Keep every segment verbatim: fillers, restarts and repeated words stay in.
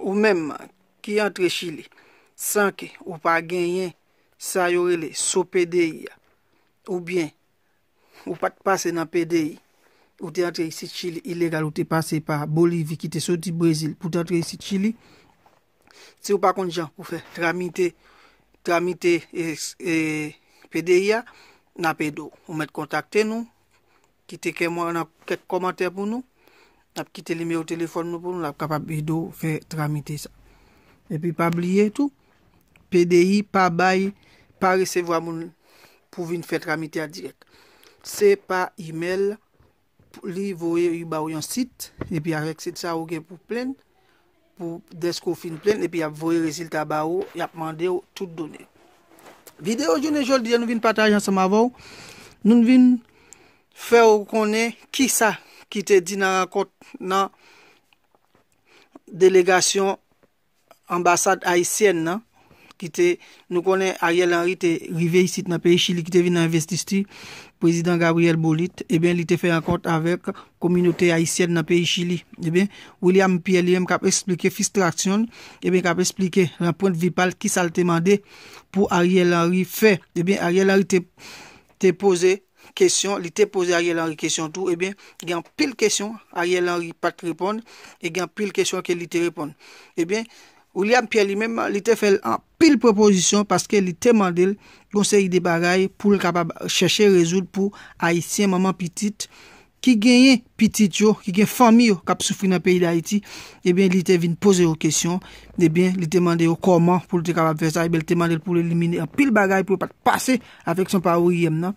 ou menm ki antre Chili san ke ou pa genyen sa yo rele so P D I a, oubyen ou pa t pase nan P D I, ou te antre isit Chili ilegal, ou te pase pa Bolivi, ki te soti Brezil pou te antre isit Chili, si w pa konn jan pou fè tramite, tramite e, e, P D I a, n ap ede w. Ou mèt kontakte nou, kite kè mwen nan kèk kòmantè pou nou. N ap kite nimewo telefòn nou pou nou, n ap kapab ede w fè tramite sa. Epi pa bliye tou, P D I pa bay, pa resevwa moun pou vin fè tramite a dirèk. Se pa imèl li voye, li ba w yon sit, epi avèk sit sa ou gen pou plenn, pou dèske w fin plenn, epi y ap voye rezilta ba ou, y ap mande w tout done. Videyo jounen jodi a nou vin pataje ansanm avè w, nou vin fè w konnen kisa ki te di nan rankont nan delegasyon anbasad ayisyèn nan, ki te, nou konnen Ariel Henry te rive isit nan peyi Chili, ki te vin nan envestiti prezidan Gabriel Boric, ebyen, li te fè rankont avèk kominote ayisyèn nan peyi Chili. Ebyen, William Pierre li menm k ap eksplike fristrasyon l, ebyen, k ap eksplike nan pwendvi pa l kisa l te mande pou Ariel Henry fè. Ebyen, Ariel Henry te, te poze kesyon, li te poze Ariel Henry kesyon tou, ebyen, gen anpil kesyon Ariel Henry pa t reponn, e gen anpil kesyon ke li te reponn. Ebyen, William Pierre li menm, li te fè l anpil pwopozisyon paske li te mande l yon seri de bagay pou l kapab chèche rezoud pou Ayisyen, manman pitit, ki genyen pitit yo, ki gen fanmi yo k ap soufri nan peyi Dayiti, ebyen, li te vin poze yo kesyon, ebyen, li te mande yo kòman pou l te kapab fè sa, ebyen, li te mande l pou l elimine anpil bagay pou yo pa t pase avèk son pawiriyèm nan.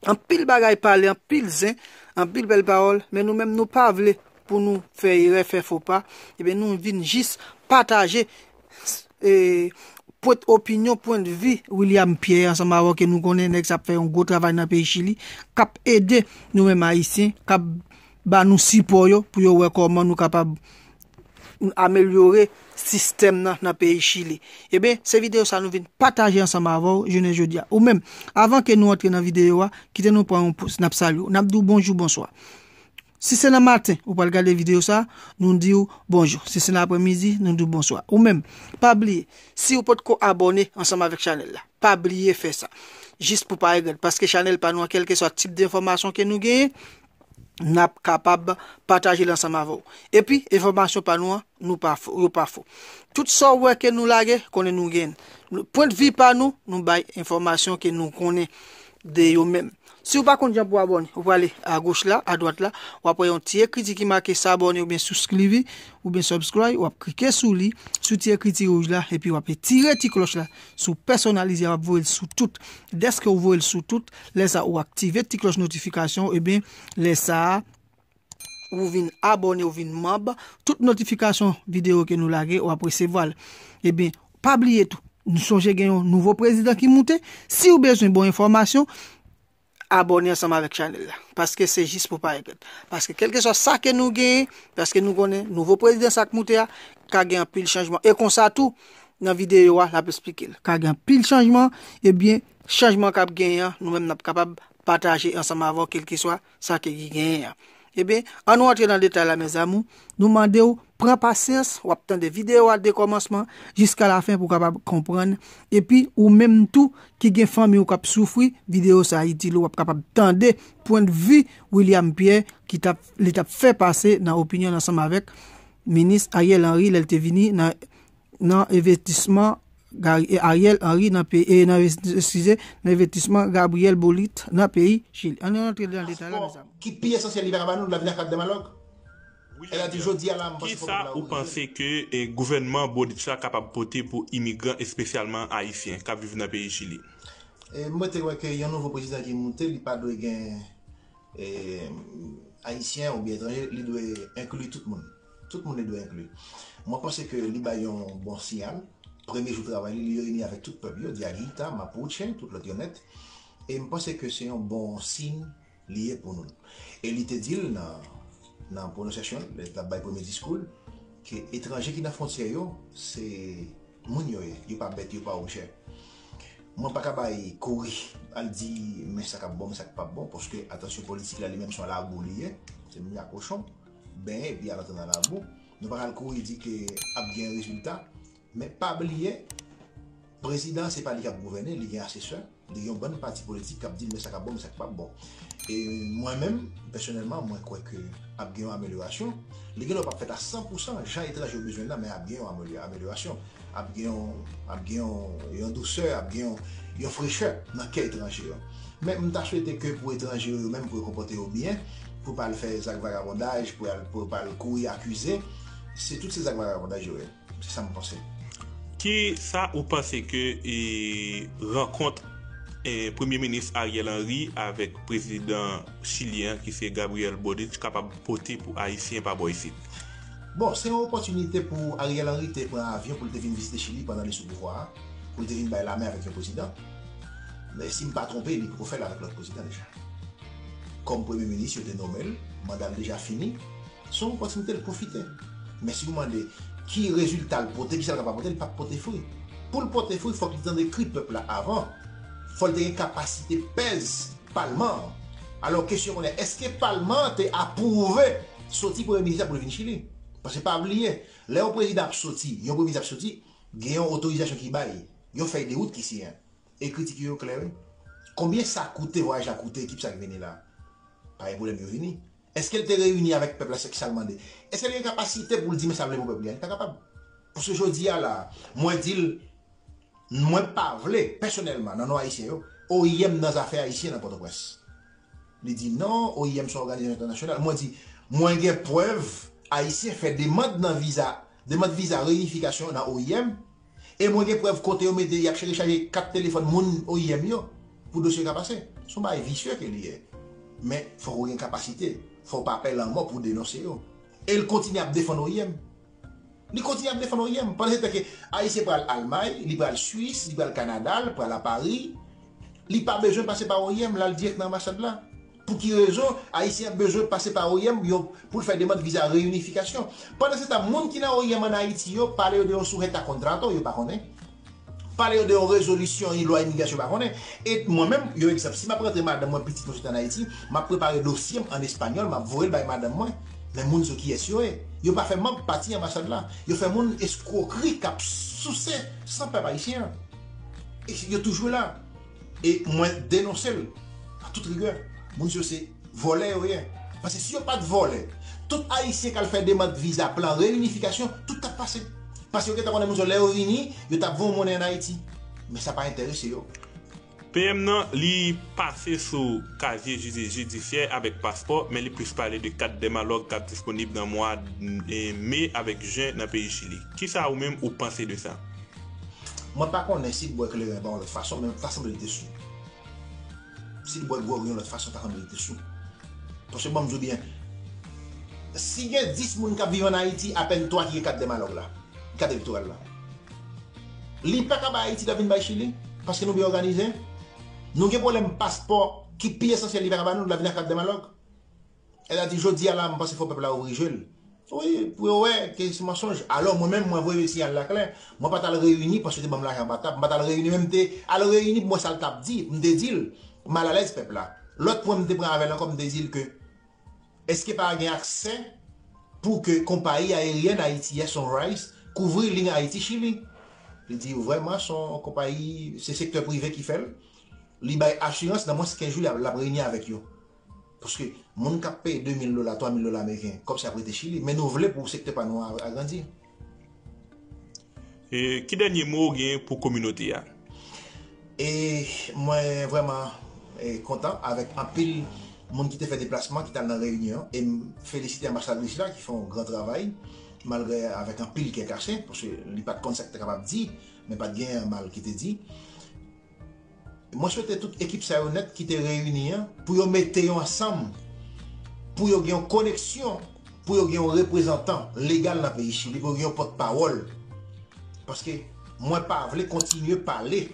Anpil bagay pale, anpil zen, anpil bèl pawòl, men nou menm nou pa vle pou nou fè erè, fè fo pa, ebyen nou vin jis pataje e, pwent opinyon, pwendvi William Pierre ansanm avè w ke nou konnen nèg sa ap fè yon gwo travay nan peyi Chili, k ap ede nou menm Ayisyen, k ap ba nou sipò yo pou yo wè kòman nou kapab amelyore sistèm nan nan peyi Chili. Ebyen, se videyo sa nou vin pataje ansanm avè w jounen jodi a. Ou menm, avan ke nou antre nan videyo a, kite nou pran yon pòz, n ap salye w, n ap di w bonjou, bonswa. Si se nan maten ou pral gade videyo sa, nou di w bonjou. Si se nan aprèmidi, nou di w bonswa. Ou menm, pa bliye, si w potko abòne ansanm avèk chanèl la, pa bliye fè sa. Jis pou pa regrèt, paske chanèl pa nou an, kèlkeswa tip de enfòmasyon ke nou genyen, n ap kapab pataje l ansanm avè w. Epi, enfòmasyon pa nou an, nou pa fo, yo pa fo. Tout sa w wè ke nou lage, konnen nou genyen l. Pwendvi pa nou, nou bay enfòmasyon ke nou konnen de yo menm. Si w pa konn jan pou abòne, ou prale agoch la, adwat la, w ap wè yon ti ekriti ki make s'abonner oubyen souscrire, oubyen subscribe, w ap klike sou li, sou ti ekriti wouj la, epi w ap etire ti klòch la. Si w pèsonalize, w ap voye l sou tout. Dèske w voye l sou tout, lè sa ou aktive ti klòch notifikasyon, ebyen, lè sa a, ou vin abòne, ou vin manm, tout notifikasyon videyo ke nou lage, w ap resevwa l. Ebyen, pa bliye tou, nou sonje gen yon nouvo prezidan ki moute. Si w bezwen bon enfòmasyon, abòne ansanm avèk chanèl la. Paske se jis pou pa regrèt. Paske kèlkeswa sa ke nou genyen, paske nou konnen nouvo prezidan sa k moute a, ka gen anpil chanjman. E konsa tou, nan videyo a, l ap esplike l. Ka gen anpil chanjman, ebyen, chanjman k ap genyen an, nou menm n ap kapab pataje ansanm avè w, kèlkeswa sa ke ki genyen an. Ebyen, ann nou antre nan detay la, mes amours. Nou mande w, pran pasyans, w ap tande videyo a de kòmansman jiska lafen pou w kapab konprann. Epi, ou menm tou ki gen fanmi w k ap soufri, videyo sa a itil ou, w ap kapab tande pwendvi William Pierre ki t ap, li t ap fè pase nan opinyon l ansanm avèk minis Ariel Henry lè l te vini nan nan envestisman Gary, e Ariel Henry nan peyi, e nan, eskize, nan envestisman Gabriel Boric nan peyi Chili. Ann antre nan detay la, mezanmi. Ki pi esansyèl li pa ka ba nou, la vin ak ak demagòg. Èl a di jodi a la, m panse fòk nou la. Kisa ou panse ke e, gouvènman Boric la kapab pote pou imigran, espesyalman ayisyen, k ap viv nan peyi Chili? E, mwen te wè ke yon nouvo prezidan ki moute, li pa dwe gen e, ayisyen oubyen etranje, li dwe enkli tout moun. Tout moun li dwe enkli. Mwen panse ke li bay yon bon siyal. Premye jou travay li, li reyini avèk tout pèp yo, Diaguita, Mapuche, tout lòt yo nèt. E m panse ke se yon bon siy li ye pou nou. E li te di l nan, nan pwononsyasyon l, lè l t ap bay premye diskou l, ke etranje ki nan fwontyè yo, se moun yo ye, yo pa bèt, yo pa objè. Mwen pa ka bay kouri, al di men sa k ap bon, men sa k p ap bon, paske atansyon politik la li menm se yon labou li ye, se menm jan kochon, benyen epi al antre nan labou. Nou pa pral kouri di ke ap gen rezilta, men pa bliye, prezidan se pa li k ap gouvène, li gen asesè, li gen yon bann pati politik k ap di l men sa k ap bon, men sa k p ap bon. E mwen menm, pèsonèlman, mwen kwè ke ap gen yon amelyorasyon. Li gen dwa p ap fèt a san pou san, jan etranje yo bezwen l la, men ap gen yon amelyò- amelyorasyon. Ap gen yon, ap gen yon, yon dousè, ap gen yon, yon frechè nan kè etranje yo. Men m ta swete ke pou etranje yo, yo menm pou yo konpòte yo byen, pou pa al fè zak vagabondaj, pou al, pou pa al kouri akize, se tout se zak vagabondaj yo ye. Se sa m panse. Ki sa ou panse ke e, rankont e, Premye Minis Ariel Henry avèk prezidan chilyen an ki se Gabriel Boric kapab pote pou Ayisyen pa bò isit? Bon, se yon opòtinite pou Ariel Henry te pran avyon pou l te vin vizite Chili pandan li sou pouvwa a, pou l te vin bay lamen avèk yon prezidan. Men si m pa twonpe, li poko fè l avèk lòt prezidan deja. Kòm premye minis, yo te nonmen l, manda l deja fini, se yon opòtinite l pwofite. Men si w mande ki rezilta l pote, kisa l kapab pote, li p ap pote fwi. Pou l pote fwi, fòk li tande kri pèp la avan. Fò l te gen kapasite pèz palman an. Alò, kesyon kounye a, èske palman an te apwouve soti premye minis la pou l vin Chili? Paske pa bliye, lè yon prezidan ap soti, yon premye minis ap soti, gen yon otorizasyon ki bay, yon fèy de wout ki siyen. E kritik yo klè, wi. Konbyen sa koute, vwayaj la koute, ekip sa k vini la? Pa gen pwoblèm, yo vini. Èske l te reyini avèk pèp la, se ki sa l mande? Èske l gen kapasite pou l di men sa l vle pou pèp li a? Li pa kapab. Paske jodi a la, mwen di l, mwen pa vle, pèsonèlman, nan non ayisyen yo, O I M nan zafè ayisyen nan Pòtoprens. Li di non, O I M se yon òganizasyon entènasyonal. Mwen di, mwen gen prèv ayisyen fè demann nan viza, demann viza reyinifikasyon nan O I M, e mwen gen prèv kote yo mete, y ap cheke chaje kat telefòn moun O I M yo pou dosye yo ka pase. Se yon bagay visye ke li ye. Men, fòk ou gen kapasite. Fò w pa pè lanmò pou w denonse yo. E l kontinye ap defann O I M. Li kontinye ap defann O I M. Pandan se tan ke Ayisyen pral Almay, li pral Swis, li pral Kanada, l pral a Pari, li pa bezwen pase pa O I M, l al dirèk nan anbasad la. Pou ki rezon Ayisyen an bezwen pase pa O I M yo pou l fè demann viza reyinifikasyon? Pandan se tan, moun ki nan O I M ann Ayiti yo, pale yo de yon sujeto a contrato, yo pa konnen. Pale yo de yon rezolisyon, yon lwa imigrasyon, yo pa konnen. E mwen menm, yon egzanp, si m ap rantre madanm mwen, pitit mwen sot ann Ayiti, m ap prepare dosye m ann espanyòl, m ap voye l bay madanm mwen. Men moun sa yo kiyès yo ye? Yo pa fè manm pati anbasad la. Yo fè moun eskwokri k ap souse san pèp ayisyen an. E yo toujou la. E mwen denonse l a tout rigè. Moun sa yo se vòlè yo ye. Paske si yo pa t vòlè, tout Ayisyen k al fè demann viza plan reyinifikasyon, tout t ap pase. Paske yo gentan konnen moun sa yo, lè yo vini, yo t ap voye yon monnen ann Ayiti. Men sa pa enterese yo. P M nan, li pase sou kazye jidi- jidisyè avèk paspò, men li plis pale de kat dèmalòg k ap disponib nan mwa e, me avèk jen nan peyi Chili. Kisa ou menm ou panse de sa? Mwen pa konnen si l bwè kleren pa yon lòt fason, men ta sanble li te sou. Si l bwè gwòg yon lòt fason, ta sanble li te sou. Paske ban m di w byen, si gen dis moun k ap viv ann Ayiti, apèn twa ki gen kat dèmalòg la, kat elektoral la. Li pa ka bay Ayiti, l ap vin bay Chili, paske nou byen òganize. Nou gen pwoblèm paspò ki pi esansyèl, li pa ka ba nou, l ap vin ak kat dèmalòg. Sètadi, jodi a la, m panse fò pèp la ouvri je l. Wi, pou yo wè ke se mansonj. Alò, mwen menm, mwen voye siyal la klè. Mwen pa t al reyini paske yo te ban m lajan pa t ap. M pa t al reyini, men m te al reyini pou m wè sa l t ap di. M te di l, m alalèz pèp la. Lòt pwen m te pran avè l ankò, m te di l ke èske pa gen aksè pou ke konpayi ayeryèn Ayiti a, Sunrise, kouvri liy Ayiti-Chili? Li di, vrèman, se yon konpayi, se sektè prive ki fè l. Li bay asirans, nan mwens kenz jou, l ap, l ap reyini avèk yo. Paske moun k ap peye de mil dola, twa mil dola ameriken, kòmsi ap rete Chili, men nou vle pou sektè pa nou a agrandi. E ki dènye mo ou gen pou kominote a? E mwen vrèman e, kontan avèk anpil moun ki te fè deplasman, ki t al nan reyinyon an. E m felisite anbasadris la ki fè yon gran travay, malgre avèk anpil kè kase, paske li pa t konn sa k te kapab di, men pa t gen mal ki te di. Mwen swete tout ekip sa yo nèt ki te reyini an pou yo mete yo ansanm, pou yo gen yon koneksyon, pou yo gen yon reprezantan legal nan peyi Chili, pou yo gen yon pòtpawòl. Paske mwen pa vle kontinye pale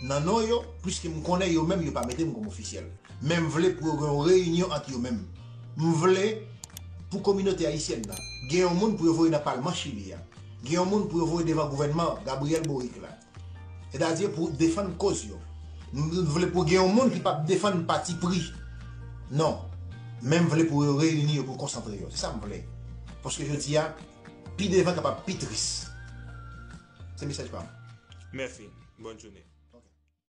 nan non yo, pliske m konnen yo menm yo pa mete m kòm ofisyèl. Men m vle pou yo gen yon reyinyon ant yo menm. M vle pou kominote ayisyèn nan gen yon moun pou yo voye nan palman Chili a. Gen yon moun pou yo voye devan gouvènman Gabriel Boric la. Sètadi pou defann koz yo. M vle pou gen yon moun ki p ap defann pati pri. Non. Men m vle pou yo reyini yo, pou konsantre yo. Se sa m vle. Paske jodi a, pi devan kapab pi tris. Se mesaj pa m. Mèsi. Bòn jounen.